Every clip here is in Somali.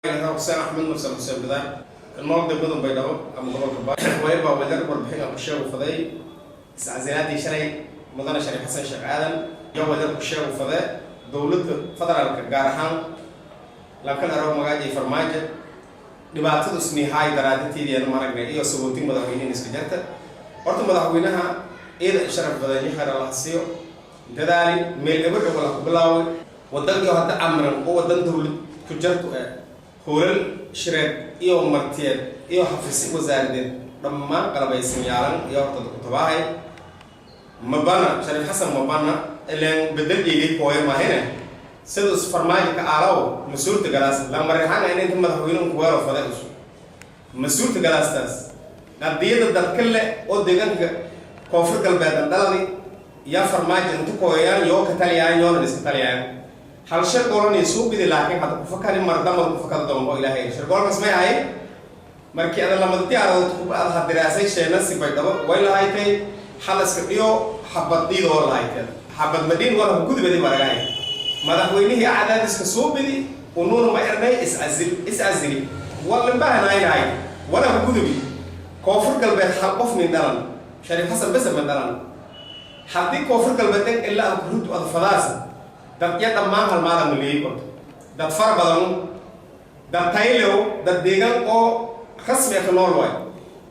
Xuseen Axmed Mursal Xuseen Bidaar, nool degmada Baydhabo ama gobolka Wayba wajar. Warbixin aan ku sheegu faday iscasilaadii shalay mudane Shariif Xasan Sheekh Aadan iyo wajar ku sheegu fadee dowladda federaalka, gaar ahaan lankan arag magaaji Farmaajo. Dhibaatadu isnihaay daraadinteediianu maragnay iyo sagootin madaxweynehin iska jarta. Horta madaxweynaha ciidan sharaf badan yakhar Allah siiyo, dadaali meel gabadha wala ku bilaaway wadan iyo hadda amran oo wadan dowlad ku jartu eh, hoolal shireed iyo martiyeed iyo xafiisyo wasaaradeed dhammaan qalabaysan yaalan iyo horta ku tabaahay. Mabana Shariif Xasan mabana ilaan bedel eegay kooya maahine sidus Farmaajo ka aalaw mas-uulta galaas lamariixana in inta madaxweyne kuweero fada isu mas-uulta galaastaas qadiyada dadka leh oo deegaanka Koonfur Galbeed dhaladi yaa Farmaajo inta kooyayaan yoo ka taliyaan yoona iska taliyaan hal shir golanay suubidi, laakiin hadda kufakani mardamad kufakada doonbo. Ilaahay shirgoolkaas may ahayd markii ada lamada diyaaradood ad hadiraasay sheenasi Baydhabo way lahaytay hal iska dhiyo xabad dhiidoo lahaytee xabad madhiin wala gudubadi maragahay. Madaxweynihii cadaadiska suubidi, unuuna ma ernay iscasil, iscasili walinbahanaynahay wala gudubi. Koonfur Galbeed hal qof min dhalan, Shariif Xasan bese min dhalan. Haddii Koonfur Galbeed dhan ilaa ad kurudu ad fadaasa dad ya dhammaan halmaada maleeyey korto, dad fara badanu, dad taylew, dad deegaan oo rasmi ka nool waay.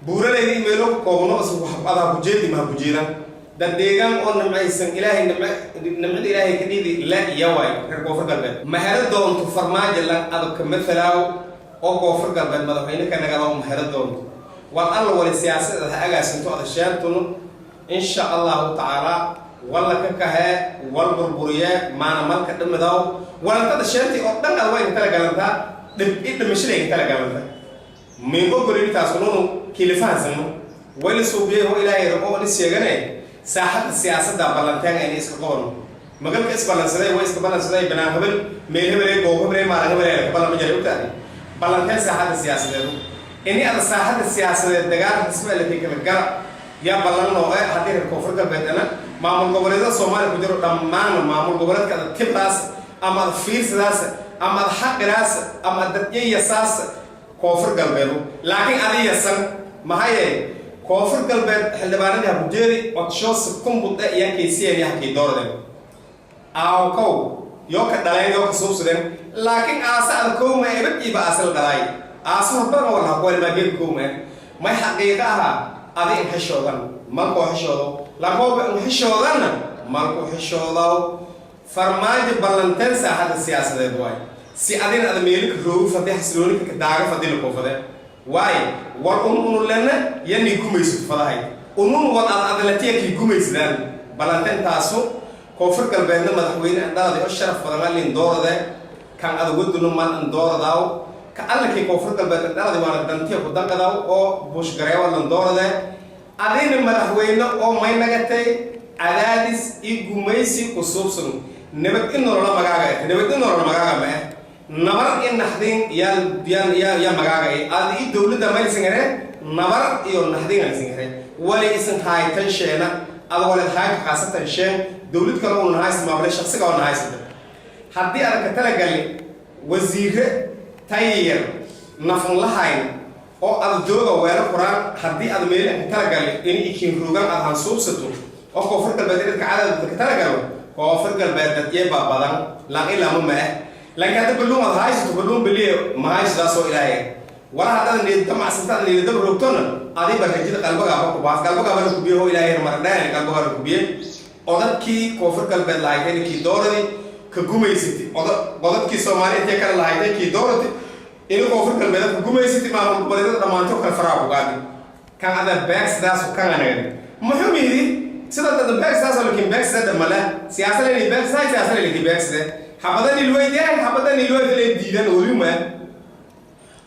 Buuralayda in meelo ku koobno adaa ku jeedi maha ku jeedan dad deegaan oo nimcaysan, Ilaahay nimce, nimcada Ilaahay ka dhiidi la iya waay. Reer Koonfur Galbeed mahero doonto Farmaajo lan adabka mathalaaw oo Koonfur Galbeed madaxweyne ka nagadaw mahero doonto. Wal alla wali siyaasada ha agaasinto ada sheentunu, insha Allahu tacaala walla ka kahee wal burburiyee maana malka dhimidaw walantada sheentii oo dhan ad waa inka tala galantaa dhib i dhimashada inka tala galanta min ogolini. Taas ununu kilifahansano wayla suubiyey oo Ilaahay rabo oo is sheegane saaxadda siyaasadda ballanteen ayna iska qabano magalka isballansaday way iska ballansaday banaan hebel, meel hebeley, goob hebeley, maalin hebeley ka ballan ma jiray ogtaadi ballanteen saaxadda siyaasadeedu ini ada saaxadda siyaasadeed dagaal rasmi laki kala gala yaa ballan noo eh. Haddii reer Koonfur Galbeedana maamul goboleedyada Soomaaliya ku jiro dhammaanna, maamul goboleedka ada tibraas ama ada fiirsadaas ama ada xaqiraas ama dadyayasaas Koonfur Galbeedu, laakiin adi yasan mahaye Koonfur Galbeed xildhibaanadii hakujeedi codshoose kumbud e iya kaysiyan hakii dooradeen aawkow yoo ka dhaleen yoo ka suubsadeen, laakiin aase ada kowma ebad iiba aase la dhalaay aase horbadan wala hakuwalimaa kowma may xaqiiqa aha. Adi in xishoodan malkoo xishoodo lakooba in xishoodanna malku xishoodaw. Farmaajo ballanteen saaxadda siyaasadeed waay si adina ada meelika roogu fadhi xasiloonika ka daaga fadila koofade waaye war un unu lena yani gumaysid fadahay unun wad ad adalatiya kii gumaysidaan ballantentaasu. Koonfur Galbeedna madaxweyne andhaladi oo sharaf badan alin doorade kan ada waduna mal an dooradaaw ka allakii Koonfur Galbeed andhaladi waana dantiya ku danqadaw oo buushgareewa lan doorade. Adina madaxweyne oo may nagatay cadaadis iyo gumaysi ku suubsan. Nabad in nolola magaaga eh, nabad in nolola magaaga ma eh, nabar in naxdin yaa yaa yaa yaa magaaga eh. Ad i dowladda maylisan here nabar iyo naxdin alisan here wali isan haytan sheena ada walid hayto khaasatan sheen dowlad kale uu nahaysta maamule shaksiga oo nahaysata. Haddii aad ka talagali wasiire tayar nafan lahayn oo aad jooga weelo quraan, haddii aad meel ka talagali in ikiin roogan aad hansuubsato oo Koonfur Galbeed dadka cadadka ka talagalo, Koonfur Galbeed dadyee baa badan lan ilaa ma eh, laakiin hadda balluun aad haysato balluun beliye ma haysadaasoo Ilaahay wala haddaad niyad damacsanta aad niyad dab roogtona adiba rajada qalbagaaba ku baas qalbagaaba la kubiye oo Ilaahay mardhaan qalbagaaba la kubiye. Odadkii Koonfur Galbeed lahaytay kii dooradi ka gumaysati, odadkii Soomaaliya intee kale lahaytay kii doorati ini Koonfur Galbeed ka gumaysati, maamul goboleedyada dhammaanto kale faraa ku qaadi kan ada beeg sidaas kan anaga muxuu yidhi sida dad beeg sidaas laakiin beeg sida male siyaasada inay beeg sidaas siyaasada laakiin beeg sida xabada nilweydiyahay xabada nilweydiyahay diidan weli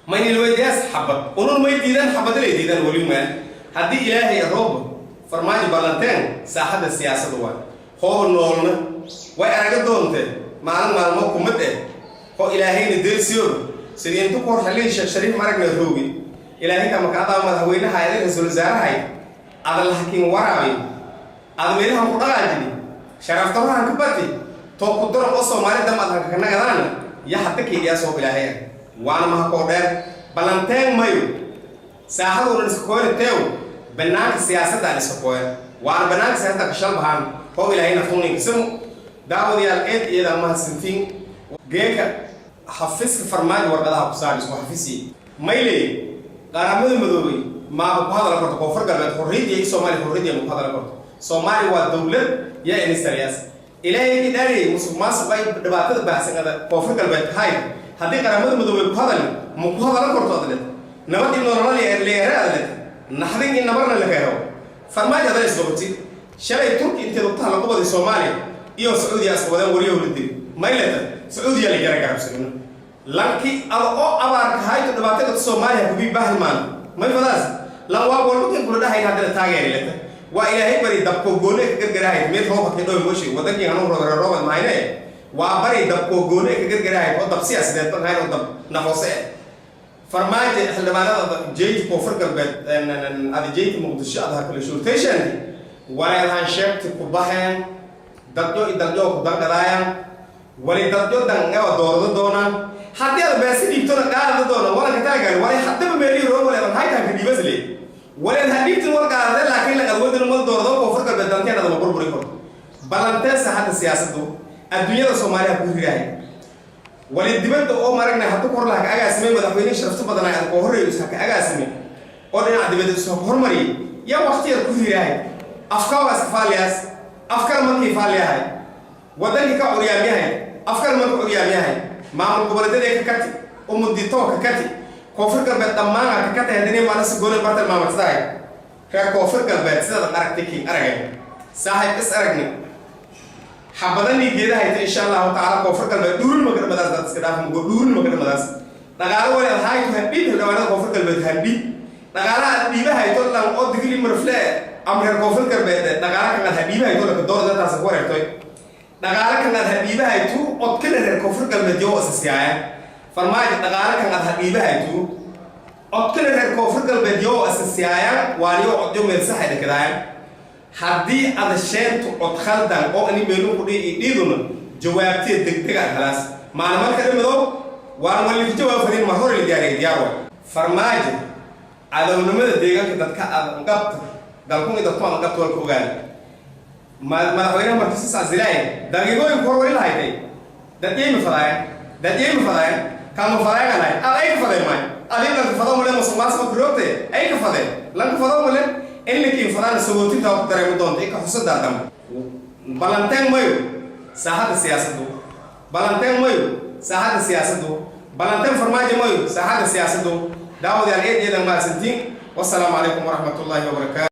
ma nilweydiyaas xabad unun may diidan xabada lay diidan weli ma. Haddii Ilaahay roob Farmaajo ballanteen saaxadda siyaasadda waay hooba noolna way araga doontee maalin maalmo kumad eh oo Ilaahayna deersiyo sidii inta ku hor xillii Sheekh Shariif maragna roogi Ilaahay kama kaadaa madaxweynaha ee ra'iisul wasaarahay ada lahakiin waraabi ada meelahan ku dhaqaajini sharaftarohan ka bati too ku daro oo Soomaali dam ad hakanagadaana ya hadda kaydiyaa soo Ilaahay ah. Waana mahakoo dheer ballanteen mayo saaxaduuna iska kooyna teew banaanka siyaasadda aan iska kooyan, waana banaanka siyaasadda ka shalbahaan oo Ilaahay naftuuninkasamu. Daawadayaal, eed iyada mahadsantiin. Geeka xafiska Farmaajo warqadaha ku saar isku xafisi mayley Qaramada Madoobay maaba ku hadala karto Koonfur Galbeed xorriyadda iyo Soomaaliya xorriyadda ma ku hadala karto. Soomaaliya waa dowlad yaa inistaryaas. Ilaahay ki dhaariyay, musuq maasuq ay dhibaatada baahsanada Koonfur Galbeed hay. Haddii Qaramada Madoobay ku hadali, ma ku hadala karto adlet. Nabad in nolol leere adlet, naxdin in nabarna la keeno. Farmaajo adal isqabati shalay Turki inteed waqtaha lagu baday Soomaaliya iyo Sacuudiya isqabadeen wariyahu la dili mayleta Sacuudiya la gara garabsanino lanki ada oo abaarka hayto dhibaatada Soomaaliya kubii bahilmaan may fadaas lan waa walbakin kula dhahayn haddana taageeri leta. Waa Ilaahay bari dabkoo goone ka gargarahayd meel roobka ka dhow moshi wadankii hanuu roobay roobad mahayne. Waa bari dabkoo goone ka gargarahayd oo dab siyaasadeed ban hayn oo dab nafoose eh. Farmaajo xildhibaanada jeyti Koonfur Galbeed ada jeyti Muqdisho adaha kala shurtation waleedhan sheegti ku baxeen dadyo i dadyo ku danqadaayaan wali dadyo dangawa doorado doonaan. Haddii aad beesi dhiibtona qaadada doona walanka talagali wali haddaba meelii roo waleedan haytaan ka dhiibasle waleed ha dhiibtin wal qaadade, laakiin laqad wadin mal doorado. Koonfur Galbeed danteena ma burburi karto. Balantee saaxadda siyaasaddu adduunyada Soomaaliya ku hiraahay wali dibadda oo maragnay haddu kor laha ka agaasimay madaxweyne sharafto badanay aad koo horreeyo iska ka agaasimay oo dhinaca dibadda iska hormariyay yaa waqtiyaad ku hiraahay. Afkaa waa iska faaliyaas, afkana markii faaliyahay wadankii ka curyaam yahay, afkana marka curyaam yahay maamul goboleedyada ka kati umudito ka kati Koonfur Galbeed dhammaana ka katay. Haddana maana si gooni bartal maamadsahay reer Koonfur Galbeed sidaad aragtay kiin aragay saaxiib is aragni xabadanii geedahayta. Insha Allahu tacaala Koonfur Galbeed dhuurin maka dhamadaas, dad iska dhaaf mugo dhuurin maka dhamadaas. Dhaqaalo wali ad hayto hadhiib xildhibaanada Koonfur Galbeed hadhiib dhaqaalaha ad dhiibahayto lan oo Digli Marfle ama reer Koonfur Galbeed dhaqaala kan ad hadhiibahayto laka doorada taas ku wareegtoy. Dhaqaala kan ad hadhiibahaytu codkana reer Koonfur Galbeed yoo asasiyaaya. Farmaajo dhaqaala kan ad hadhiibahaytu codkana reer Koonfur Galbeed yoo asasiyaaya waaniyo codyo meel sax ay dhakadaaya. Haddii ada sheentu cod khaldan oo ani meelun ku dhihi dhiiduna jawaabtee degdega halaas maalin marka dhimido waan walika jawaab fadin mar hore la diyaariyay diyaar way. Farmaajo cadownimada deegaanka dadka aad qabta dalkun iyo dadku aad qabta walka ogaada. Madaxweynaha markiisa asilaay daqiiqooyin hor wali lahaytay dadyeyma fadaaya, dadyeyma fadaaya kama fadaayanahay ad ay ka fadeen maay adin lanka fado male musuq maasuqa kuroogte ay ka fadeen lanka fado male in lakiin fadaan sagootinta ku dareemi doonta ika xusadaa dambe. Balanteen mayo saaxadda siyaasaddu, balanteen mayo saaxadda siyaasaddu, balanteen Farmaajo mayo saaxadda siyaasaddu. Daawadayaal, eed eedan mahadsantiin. Wasalaamu calaykum waraxmatullaahi wabarakaatu.